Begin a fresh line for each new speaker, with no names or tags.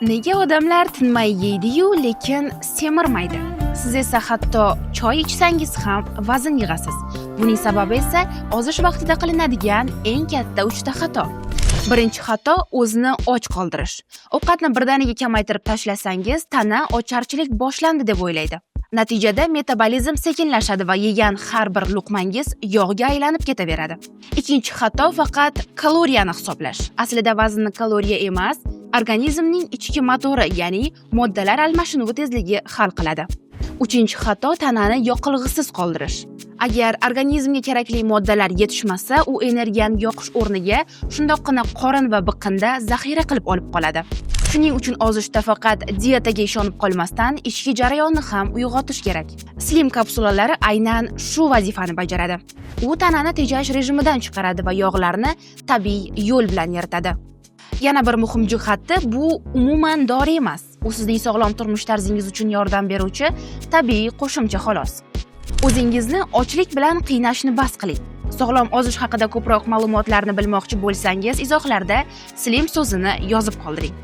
Nega odamlar tinmay yeydi-yu, lekin semirmaydi? Siz esa hatto choy ichsangiz ham vazn yig'asiz. Buning sababi esa ozish vaqtida qilinadigan eng katta uchta xato. Birinchi xato: o'zini och qoldirish. Ovqatni birdaniga kamaytirib tashlasangiz, tana ocharchilik boshlandi deb o'ylaydi. Natijada metabolizm sekinlashadi va yegan har bir luqmangiz yog'ga aylanib ketaveradi. Ikkinchi xato: faqat kaloriyani hisoblash. Aslida vaznni kaloriya emas, organizmning ichki motori, ya'ni moddalar almashinuvi tezligi hal qiladi. Uchinchi xato: tanani yoqilg'isiz qoldirish. Agar organizmga kerakli moddalar yetishmasa, u energiyani yoqish o'rniga shundoqqina qorin va biqinda zaxira qilib olib qoladi. Shuning uchun ozishda faqat dietaga ishonib qolmasdan, ichki jarayonni ham uyg'otish kerak. Slim kapsulalari aynan shu vazifani bajaradi. U tanani tejash rejimidan chiqaradi va yog'larni tabiiy yo'l bilan eritadi. Yana bir muhim jihati: bu umuman dori emas. U sizning sog'lom turmush tarzingiz uchun yordam beruvchi tabiiy qo'shimcha, xolos. O'zingizni ochlik bilan qiynashni bas qiling. Sog'lom ozish haqida ko'proq ma'lumotlarni bilmoqchi bo'lsangiz, izohlarda "slim" so'zini yozib qoldiring.